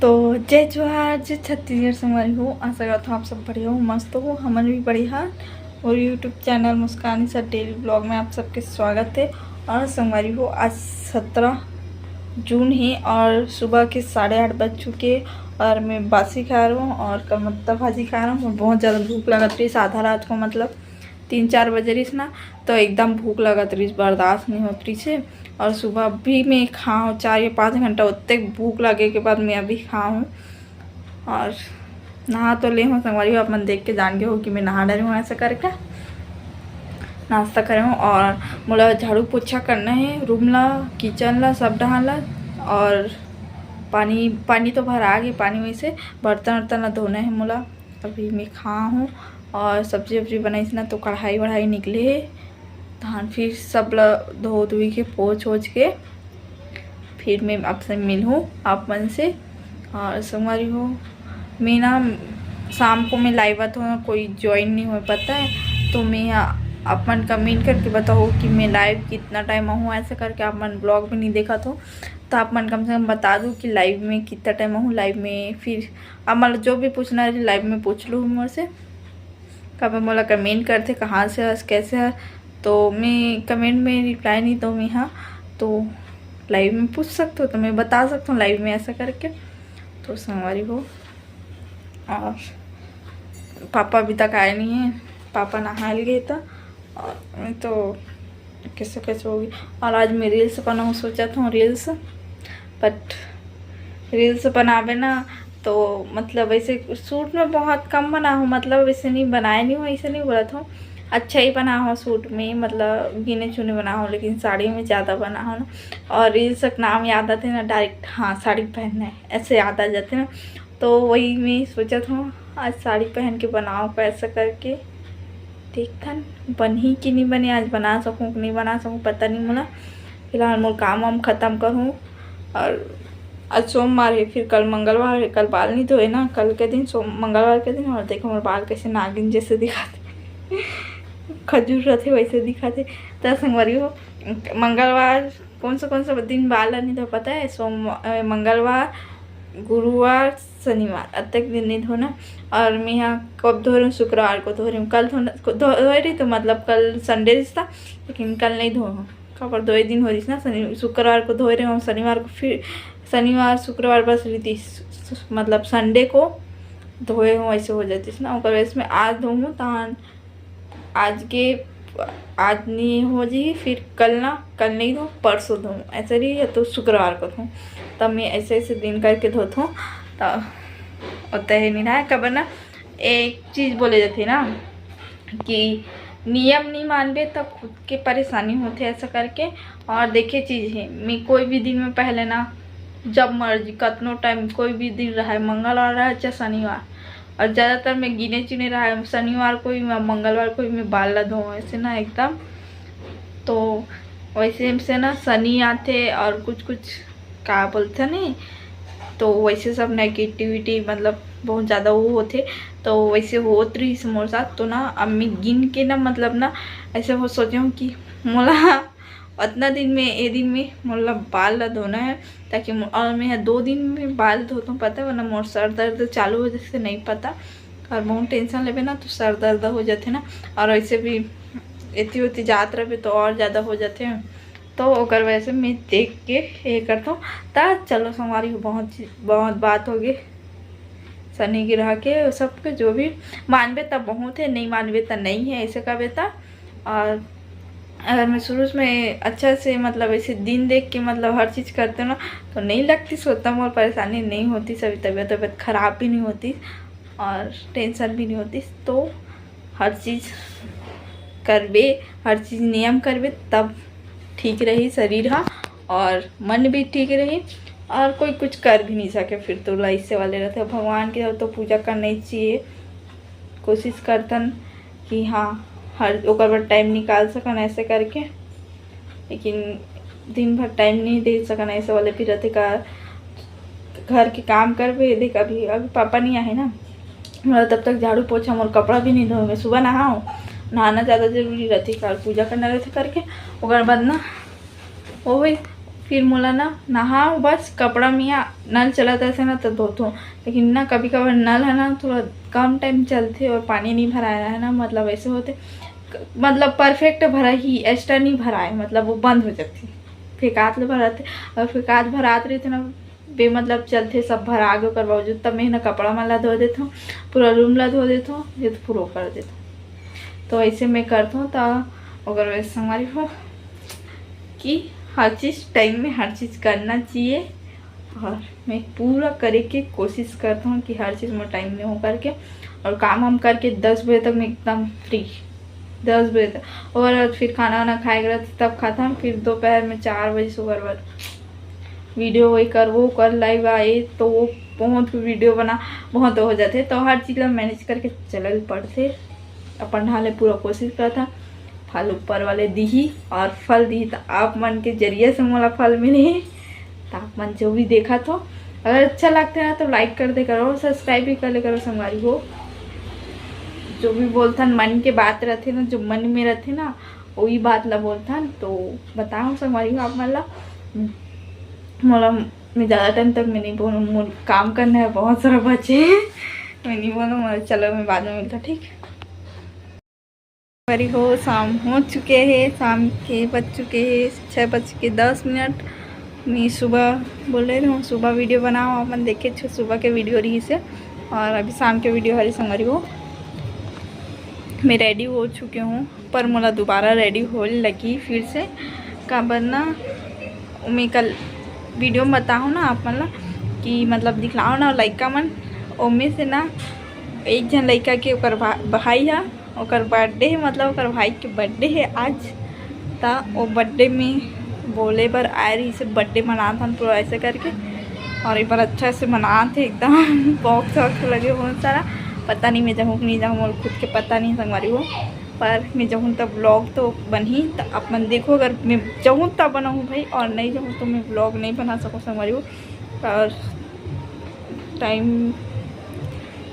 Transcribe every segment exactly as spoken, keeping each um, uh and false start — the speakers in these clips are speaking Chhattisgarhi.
तो जय जोहार, जय छत्तीसगढ़ संगवारी हो। आशा करत हूँ आप सब बढ़िया हो, मस्त हो। हमन भी बढ़िया। और YouTube चैनल मुस्कान ईसा डेली ब्लॉग में आप सबके स्वागत है। और संगवारी हो, आज सत्रह जून है और सुबह के साढ़े आठ बज चुके हैं और मैं बासी खा रहा हूँ और कलमत्ता भाजी खा रहा हूँ। बहुत ज़्यादा भूख लगत रही आधा रात को, मतलब तीन चार बजे रहिस ना, तो एकदम भूख लगत रहिस, बर्दाश्त नहीं होत रहिस है। और सुबह भी मैं खाऊँ चार या पाँच घंटा, ओतके भूख लगे के बाद मैं अभी खाऊँ। और नहा तो ले हूँ संगवारी हो, आप मन देख के जान गए हो कि मैं नहा डरे हूँ ऐसा करके। नाश्ता करे हूँ और मोला झाड़ू पोछा करना है, रूम ला, किचन ला, सब डहान ला। और पानी, पानी तो भरा गे, पानी में से बर्तन वर्तन ला धोना है मोला। अभी मैं खा हूँ और सब्जी वब्जी बनाइस ना, तो कढ़ाई वढ़ाई निकले है। धान फिर सब ला धो धोई के पोछ ओछ के फिर मैं आपसे मिलूँ आप मन से। और संगवारी हो, मैं ना शाम को मैं लाइव आत हूँ, कोई ज्वाइन नहीं हो पाता है, तो मैं आप मन कमेंट करके बताओ कि मैं लाइव कितना टाइम आहूँ, ऐसा करके आप मन ब्लॉग भी नहीं देखा तो, तो आप मन कम से कम बता दो कि लाइव में कितना टाइम आहूँ लाइव में। फिर आप मन जो भी पूछना है लाइव में पूछ लो मोर से, कब मोला कमेंट करते कहाँ से हस, कैसे हस, तो मैं कमेंट में रिप्लाई नहीं दूँ मैं, हाँ, तो लाइव में पूछ सकते हो, तो मैं बता सकता हूँ लाइव में ऐसा करके। तो संगवारी हो, और पापा अभी तक आए नहीं है, पापा नहाए गए था और मैं तो कैसे कैसे होगी। और आज मैं रील्स बनाऊँ सोचा था, रील्स, बट रील्स बनावे ना तो मतलब ऐसे शूट में बहुत कम बना हूँ, मतलब ऐसे नहीं बनाए नहीं हूँ, ऐसे नहीं बोला था, अच्छा ही बना हूँ शूट में, मतलब गिने चुने बना हूँ, लेकिन साड़ी में ज़्यादा बना हूँ ना। और रील्स का नाम याद आते ना, डायरेक्ट हाँ साड़ी पहनना है ऐसे याद आ जाते ना। तो वही मैं सोचा था आज साड़ी पहन के बनाओ का ऐसा करके। देखथन बनही कि नहीं बने, आज बना सकूँ कि नहीं बना सकूँ पता नहीं मोला। फिलहाल मोर काम वाम खत्म करूँ। और आज सोमवार है, फिर कल मंगलवार है, कल बाल नहीं धोए ना, कल के दिन सोम मंगलवार के दिन। और देखो मोर बाल कैसे नागिन जैसे दिखाते खजूर रहते वैसे दिखाते। तो संगवारी हो, मंगलवार कौन सा कौन सा दिन बाल नहीं धो पता है? सोम, अ, मंगलवार, गुरुवार, शनिवार, अतक दिन नहीं धोना। और मैं यहाँ कब धो रही हूँ? शुक्रवार को धो रही हूँ। कल धोना, धो, धोए रही तो मतलब कल संडे था, लेकिन कल नहीं धो हूँ। काबर दो ही दिन हो रही ना, शनि शुक्रवार को धोए रहे हूँ, शनिवार को फिर शनिवार शुक्रवार बस रही थी, मतलब संडे को धोए हूँ, ऐसे हो जाती ना। ओकर वजह से मैं आज धोऊँ तहन आज के आज नहीं हो जी, फिर कल ना, कल नहीं धो, परसों धो, ऐसे रही है तो शुक्रवार को धो। तब मैं ऐसे ऐसे दिन करके धोत हूँ। तो होता है नहीं ना, कबर ना एक चीज़ बोले जाते ना कि नियम नहीं मानबे तो खुद के परेशानी होते ऐसा करके। और देखे चीज़ है, मैं कोई भी दिन में पहले ना, जब मर्जी कतनो टाइम कोई भी दिन रहे, मंगलवार रहे चाहे शनिवार, और ज़्यादातर मैं गिने चुने रहा है, शनिवार को ही मैं, मंगलवार को ही मैं बाल ला धोऊँ ऐसे ना एकदम। तो वैसे से ना शनि आते और कुछ कुछ का बोलते नहीं, तो वैसे सब नेगेटिविटी मतलब बहुत ज़्यादा वो होते। तो वैसे होत रही मोर साथ, तो ना अब मैं गिन के ना मतलब ना ऐसे वो सोचे हूँ कि मोला उतना दिन में, ये दिन में मोला बाल ला धोना है, ताकि मो-, और मैं दो दिन में बाल धोता हूँ पता है, वरना मोर सर दर्द चालू हो जैसे नहीं पता। और बहुत टेंशन लेबे ना तो सर दर्द हो जाते ना, और ऐसे भी एती ओती जात रहबे तो और ज़्यादा हो जाते हैं। तो ओकर वजह से मैं देख के ये करता हूँ। ता चलो संगवारी हो, बहुत चीज, बहुत बात हो गई शनि ग्रह के, सबके जो भी मानबे तब बहुत है, नहीं मानबे तब नहीं है, ऐसे कहबे ता। और अगर मैं शुरू में अच्छा से मतलब ऐसे दिन देख के मतलब हर चीज़ करते ना, तो नहीं लगती सोता मोर परेशानी नहीं होती, सभी तबीयत तबीयत खराब भी नहीं होती और टेंशन भी नहीं होती। तो हर चीज़ करबे, हर चीज़ नियम करबे तब ठीक रही शरीर हा और मन भी ठीक रही। और कोई कुछ कर भी नहीं सके फिर तो लाइसे वाले रहते। भगवान के तो पूजा करना ही चाहिए। कोशिश करतन कि हाँ, हर ओकर बर टाइम निकाल सकन ऐसे करके, लेकिन दिन भर टाइम नहीं दे सकन ऐसे वाले भी रहते का। घर के काम करबे, देख अभी, अभी पापा नहीं आए ना, मतलब तब तक झाड़ू पोछा, मोर कपड़ा भी नहीं धोए, मैं सुबह नहाओ, नहाना ज़्यादा जरूरी रहते का, पूजा करना रहते करके ओकर बाद ना वो होई। फिर मोला ना नहाओ, बस कपड़ा में या नल चलत रहिथे ना तो धोथों, लेकिन ना कभी कभार नल है ना थोड़ा कम टाइम चलथे और पानी नहीं भराए रहे ना, मतलब ऐसे होथे, मतलब परफेक्ट भरा ही, एक्स्ट्रा नहीं भराए, मतलब वो बंद हो जाथे, फेकात ले भराथे। और फेकात भरात रहिथे ना, बेमतलब चलथे, सब भरा गे ओकर बावजूद, तब मैं ना कपड़ा मन ला धो देथों, पूरा रूम ला धो देथों, ये तो पूरा कर देथों। तो ऐसे मैं करथों। तो ओकर वजह से संगवारी हो कि हर चीज़ टाइम में, हर चीज़ करना चाहिए। और मैं पूरा करे के कोशिश करता हूँ कि हर चीज़ में टाइम में हो करके, और काम हम करके दस बजे तक मैं एकदम फ्री, दस बजे तक। और फिर खाना वाना खाए के रहते तब खाता हूँ, फिर दोपहर में चार बजे से ओकर बाद वीडियो वही कर, वो कर, लाइव आए तो वो बहुत वीडियो बना, बहुत हो जाते, तो हर चीज़ ला मैनेज करके चलल पड़थे। अपन ढाले पूरा कोशिश करता, फल ऊपर वाले दिही और फल दिही, तो आप मन के जरिए से मोला फल मिलही। तो आप मन जो भी देखत हो, अगर अच्छा लगथे ना तो लाइक कर दे करो, सब्सक्राइब भी कर ले करो संगवारी हो। जो भी बोलथन मन के बात रहथे ना, जो मन में रहथे ना, वही बात ला बोलथन। तो बताओ संगवारी हो आप मन ला, मोला मैं ज़्यादा टाइम तक मैं नहीं बोलूँ, मोर काम करना है, बहुत सारा बचे है, मैं नहीं बोलूँ। मोला चलो मैं बाद में मिलता, ठीक। संगवारी हो, शाम हो चुके हे, शाम के बज चुके हे छः बज के दस मिनट। मैं सुबह बोले रहे हूँ, सुबह वीडियो बनाओ, अपन देखे छो सुबह के वीडियो रहिसे। और अभी शाम के वीडियो हरी संगवारी हो, मैं रेडी हो चुके हूँ, पर मोला दोबारा रेडी हो लगी फिर से, काबर ना मैं कल वीडियो में बताओ ना आप मन ला कि मतलब दिखलाओ ना लइका मन, ओमे से ना एक झन लइका के ओकर भा-, भाई हा, ओकर बर्थडे हे, मतलब ओकर भाई के बर्थडे हे आज, त ओ बर्थडे में बोले बर आए रहिसे, बर्थडे मनात हन पूरा ऐसे करके। और एक बार अच्छा से मनात हे एकदम बॉक्स वॉक्स लगे बहुत सारा। पता नहीं मैं जाहूँ कि नहीं जाहूँ, मोर खुद के पता नहीं संगवारी हो, पर मैं जाहूँ तब व्लॉग तो बनही, त आप मन देखो, अगर मैं जाहूँ तब बनाऊँ भाई, और नहीं जाहूँ तो मैं व्लॉग नहीं बना सकूँ संगवारी हो। और टाइम,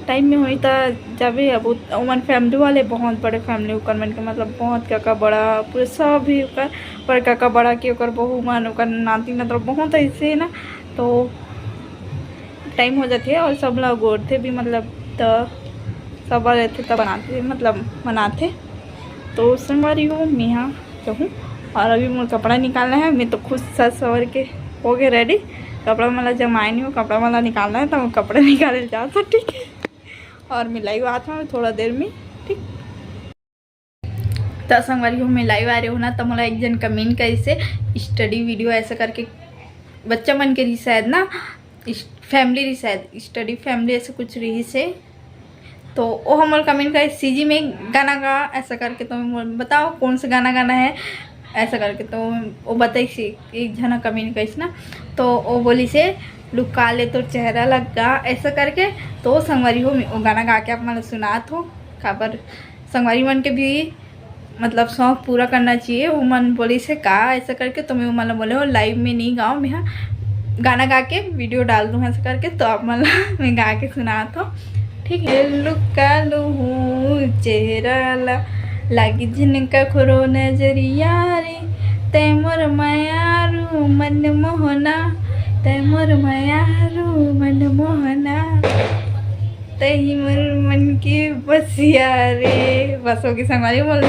टाइम में होई त जाबे। अब उत-, ओमन फैमिली वाले, बहुत बड़े फैमिली ओकर मन के, मतलब बहुत काका बड़ा, पूरे सब ही ओकर, पर काका बड़ा के ओकर बहू मन, ओकर नाती, मतलब बहुत ऐसे है ना, तो टाइम हो जाथे और सब ला गोरथे भी, मतलब त सब आ जाथे त बनाथे, मतलब मनाथे। तो संगवारी हो, मेहा कहूँ। और अभी मोर कपड़ा निकालना है, मैं तो खुद सज सवर के हो गए रेडी। कपड़ा मला जमाए नहीं हो, कपड़ा मला निकालना है, तो मैं कपड़ा निकाले जा सकती है। और मैं लाइव आत हूँ थोड़ा देर में, ठीक। तो संगवारी हो, मैं लाइव आ रही हूँ ना, तो मोला एक जन कमेंट करिसे स्टडी वीडियो ऐसा करके, बच्चा मन के रही शायद ना, फैमिली रही शायद, स्टडी फैमिली ऐसे कुछ रहिसे। तो वो हमर कमेंट करे, "सीजी में गाना गा," ऐसा करके। तो मैं बोल, "बताओ कौन सा गाना गाना है," ऐसा करके। तो वो बताइस, एक झना कमेंट करिस ना, तो वो बोलिसे, "लुका ले तोर चेहरा लगा," ऐसा करके। तो संगवारी हो, मैं वो गाना गा के आप मन ला सुनात हो, काबर संगवारी मन के भी मतलब शौक पूरा करना चाहिए। वो मन बोलिसे का ऐसा करके, तो मैं वो मन ला बोले हो लाइव में नहीं गाओ, मैं हा गाना गा के वीडियो डाल दूँ ऐसा करके, तो आप मन ला मैं गा के सुनात हो, ठीक है। लुका लूँ चेहरा ला, लागी झिन कखरो नजरिया रे, तै मोर मयारू मन मोहना, तै मोर मयारू मन मोहना, तै ही मोर मन के बसिया रे। बस होगी संगवारी, मोला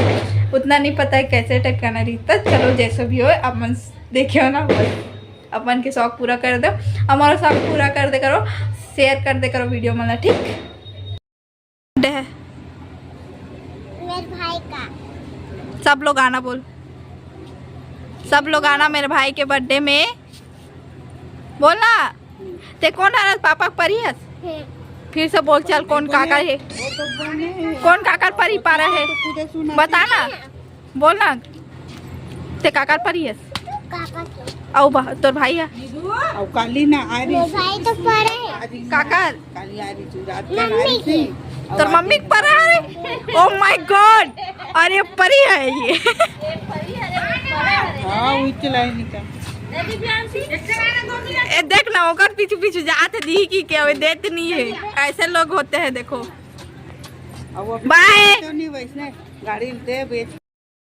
उतना नहीं पता है कैसे टाइप गाना रही। तो चलो, जैसे भी हो, आप मन देखियो ना, बस अपन के शौक पूरा कर दो, हमारा शौक पूरा कर दे करो, शेयर कर दे करो वीडियो मन ला, ठीक। बर्थडे है। मेरे भाई का। सब लोग आना बोल, सब लोग आना मेरे भाई के बर्थडे में। बोलना, ते कौन हरस, पापा के परी हस? हम्म। फिर से बोल चल, कौन काकर है? कौन काकर परी पारा है? बताना, बोलना, ते काकर परी हस? काका के। अउ बा-, तोर भाई है? अउ काली ना आ रही। मेरे भाई तो परे है। काकर? काली आ रही थी, रात का आ रही मम्मी थी। के। तोर मम्मी के परा है? Oh my God! अरे परी है ये। हाँ, वो चलाई नहीं था। ए, देख ना, ओकर पीछू पीछू जात दिही कि क्या, वो देत नहीं है। ऐसे लोग होते हैं, देखो। अब वो बाय। तो नहीं वैसने गाड़ी दे बेच।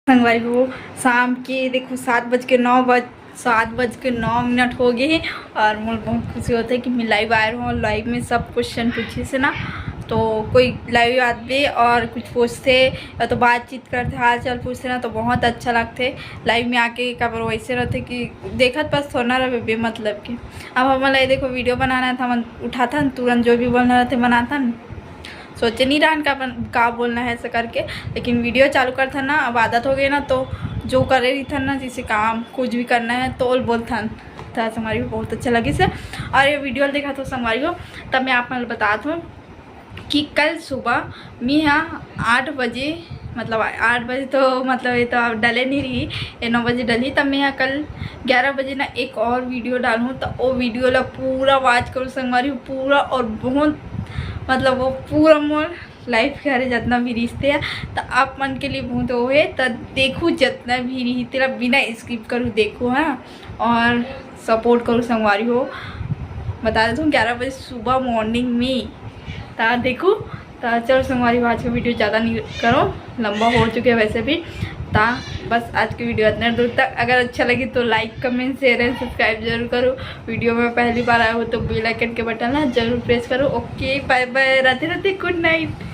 संगवारी हो, शाम के देखो सात बज के नौ बज, सात बज के नौ मिनट हो गए हैं और मोर बहुत खुशी होता है कि मैं लाइव आए रहूँ। लाइव में सब क्वेश्चन पूछे से ना, तो कोई लाइव आदमी और कुछ पूछते या तो बातचीत करते, हाल चाल पूछते ना, तो बहुत अच्छा लगते। लाइव में आके काबर वैसे रहते कि देखत बस थोड़ा ना रहे बेमतलब के। अब हमन ला ये देखो वीडियो बनाना था, हमन उठाथन तुरंत जो भी बोलना रहते बनाथन, सोचे नहीं रहन का अपन का बोलना है ऐसा करके, लेकिन वीडियो चालू करथन ना, अब आदत हो गई ना, तो जो करे रहिथन ना, जैसे काम कुछ भी करना है तो ओल बोलथन। तो संगवारी हो बहुत अच्छा लगिस हे। और ये वीडियो देखत हो संगवारी हो, तब मैं आप मन ल बतात हूँ कि कल सुबह मैं हा आठ बजे, मतलब आठ बजे तो मतलब ये तो अब डले नहीं रही, ये नौ बजे डलही, तब मैं हा कल ग्यारह बजे ना एक और वीडियो डालूँ। तो वो वीडियो ला पूरा वॉच करूँ संगवारी हो, पूरा, और बहुत मतलब वो पूरा मोर लाइफ के हरे जितना भी रिश्ते हैं तो आप मन के लिए बहुत वो है। तो देखू जितना भी रही तेरा बिना स्किप करूँ देखू, हाँ, और सपोर्ट करूँ संगवारी हो। बता देता हूँ ग्यारह बजे सुबह मॉर्निंग में। तो देखू, तो चलो संगवारी हो, आज का वीडियो ज़्यादा नहीं करो, लंबा हो चुके हैं वैसे भी। ता बस आज की वीडियो इतने दूर तक। अगर अच्छा लगी तो लाइक, कमेंट, शेयर एंड सब्सक्राइब जरूर करो। वीडियो में पहली बार आए हो तो बेल आइकन के बटन ना जरूर प्रेस करो। ओके, बाय बाय, राधे राधे, गुड नाइट।